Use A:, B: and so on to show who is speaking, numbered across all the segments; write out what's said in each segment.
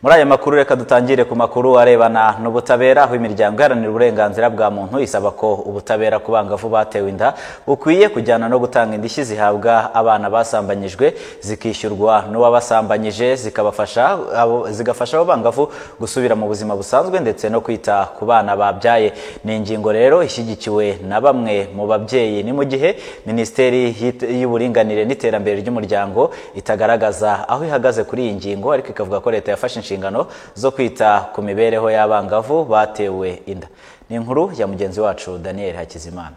A: Muri aya makuru reka dutangire ku makuru arebana n'ubutabera, aho imiryango iharanira uburenganzira bwa muntu isaba ko ubutabera ku bangavu batewe inda bukwiye kujyana no gutanga indishyi zihabwa abana basambanyijwe, zikishyurwa n'uwabasambanyije, zigafasha abo bangavu gusubira mu buzima busanzwe ndetse no kwita ku bana babyaye. Ni ingingo rero ishyigikiwe na bamwe mu babyeyi, ni mu gihe Minisiteri y'Uburinganire n'Iterambere ry'Umuryango itagaragaza aho ihagaze kuri iyi ngingo, ariko ikavuga ko leta yafashe inshingano zo kwita ku mibereho y'abangavu batewe inda. Ni inkuru ya mugenzi wacu Daniel Hakizimana.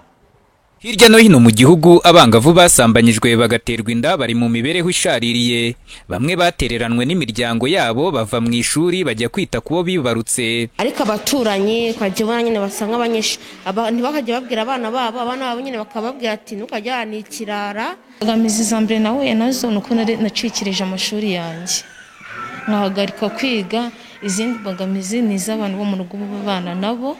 B: Hirya no hino mu gihugu abangavu basambanyijwe bagaterwa inda bari mu mibereho ishaririye. Bamwe batereranwe n'imiryango yabo bava mu ishuri bajya kwita kubo bibarutse.
C: Ariko abaturanyi ukajya ubona nyine basa nk'abanyeshuri, ntibakajya babwira abana babo, abana babo nyine bakababwira ati ntukajya ni ikirara.
D: Imbogamizi za mbere nahuye nazo ni uko nacikirije amashuri yanjye, nkahagarika kwiga. Izindi mbogamizi ni iz'abantu bo mu rugo babana nabo,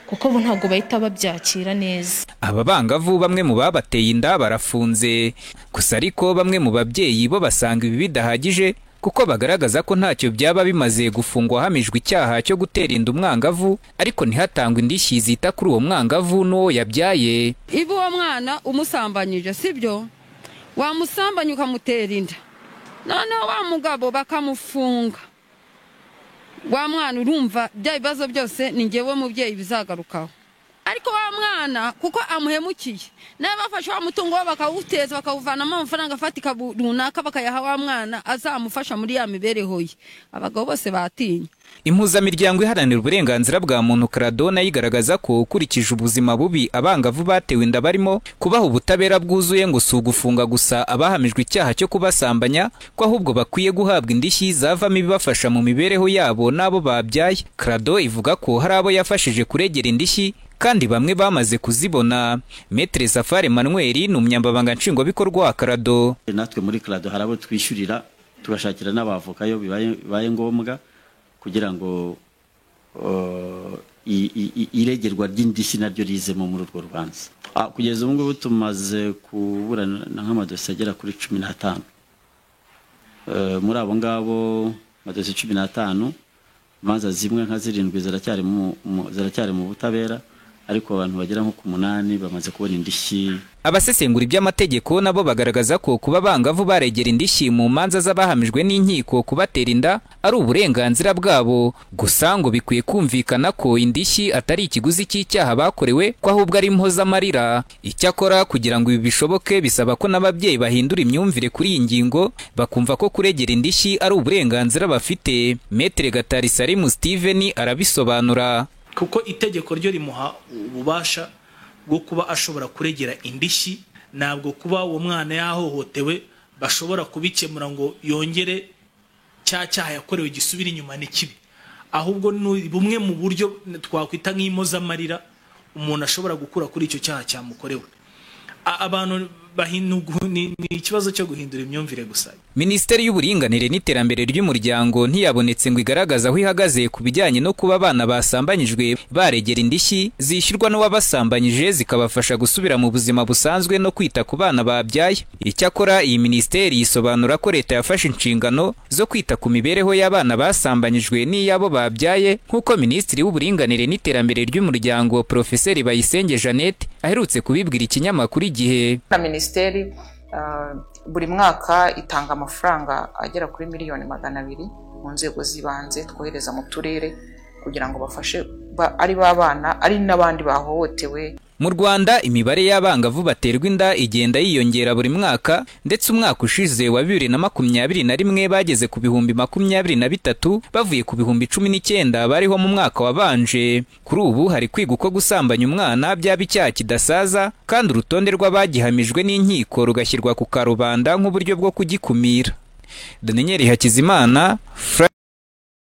D: kuko bo ntabwo bahita babyakira neza.
B: Aba bangavu bamwe mu babateye inda barafunze gusa, ariko bamwe mu babyeyi bo basanga ibi bidahagije, kuko bagaragaza ko ntacyo byaba bimaze gufungwa hamijwe icyaha cyo gutera inda umwangavu, ariko ntihatangwe indishyi zita kuri uwo mwangavu n'uwo yabyaye.
E: Iba uwo mwana umusambanyije, sibyo, wamusambanya ukamutera inda, noneho wa mugabo bakamufunga, wa mwana urumva bya bibazo byose ni njyewe mubyeyi bizagarukaho. Ariko wa mwana kuko amuhemukiye, nawe bafashe wa mutungo we bakawuteza, bakawuvanamo amafaranga afatika runaka, bakayaha wa mwana azamufasha muri ya mibereho ye. Abagabo bose batinya.
B: Impuzamiryango iharanira uburenganzira bwa muntu CRADO nayo igaragaza ko ukurikije ubuzima bubi abangavu batewe inda barimo, kubaha ubutabera bwuzuye ngo si ugufunga gusa abahamijwe icyaha cyo kubasambanya, ko ahubwo bakwiye guhabwa indishyi zavamo ibibafasha mu mibereho yabo n'abo babyaye. CRADO ivuga ko hari abo yafashije kuregera indishyi kandi bamwe bamaze kuzibona. Maître Safari Emmanuel ni umunyamabanga nshingwabikorwa wa CRADO.
F: Natwe muri CRADO hari abo twishyurira, tugashakira n'abavoka iyo bibaye ngombwa, kugira ngo iregerwa ry'indishyi naryo rizemo muri urwo rubanza. Kugeza ubu ngubu tumaze kuburana nk'amadosiye agera kuri 15. Muri abo ngabo amadosiye 15, imanza zimwe nka 7 ziracyari mu butabera, ariko abantu bagera nko ku 8 bamaze kubona indishyi.
B: Abasesengura iby'amategeko nabo bagaragaza ko kuba bangavu baregera indishyi mu manza z'abahamijwe n'inkiko kubatera inda ari uburenganzira bwabo, gusa ngo bikwiye kumvikana ko indishyi atari ikiguzi cy'icyaha bakorewe, ko ahubwo ari impozamarira. Icyakora kugira ngo ibi bishoboke bisaba ko n'ababyeyi bahindura imyumvire kuri iyi ngingo, bakumva ko kuregera indishyi ari uburenganzira bafite. Maître Gatari Salimu Steven arabisobanura.
G: Kuko itegeko ryo rimuha ububasha bwo kuba ashobora kuregera indishyi, ntabwo kuba uwo mwana yahohotewe bashobora kubikemura ngo yongere cya cyaha yakorewe gisubire inyuma, ni kibi. Ahubwo ni bumwe mu buryo twakwita nk'impozamarira umuntu ashobora gukura kuri icyo cyaha cyamukorewe. Abantu ni ikibazo cyo guhindura imyumvire gusa.
B: Minisiteri y'Uburinganire n'Iterambere ry'Umuryango ntiyabonetse ngo igaragaze aho ihagaze ku bijyanye no kuba abana basambanyijwe baregera indishyi zishyurwa n'uwabasambanyije, zikabafasha gusubira mu buzima busanzwe no kwita ku bana babyaye. Icyakora iyi minisiteri isobanura ko leta yafashe inshingano zo kwita ku mibereho y'abana basambanyijwe n'iyabo babyaye, nk'uko Minisitiri w'Uburinganire n'Iterambere ry'Umuryango Profeseri Bayisenge Jeannette aherutse kubibwira ikinyamakuru Igihe.
H: Minisiteri buri mwaka itanga amafaranga agera kuri 200,000,000 mu nzego z'ibanze twohereza mu turere kugira ngo bafashe ari babana ari n'abandi bahohotewe.
B: Mu Rwanda imibare y'abangavu baterwa inda igenda yiyongera buri mwaka, ndetse umwaka ushize wa 2021 bageze ku 23,000 bavuye ku 19,000 bariho mu mwaka wabanje. Kuri ubu hari kwiga uko gusambanya umwana byaba icyaha kidasaza, kandi urutonde rw'abagihamijwe n'inkiko rugashyirwa ku karubanda nk'uburyo bwo kugikumira. Daniel Hakizimana.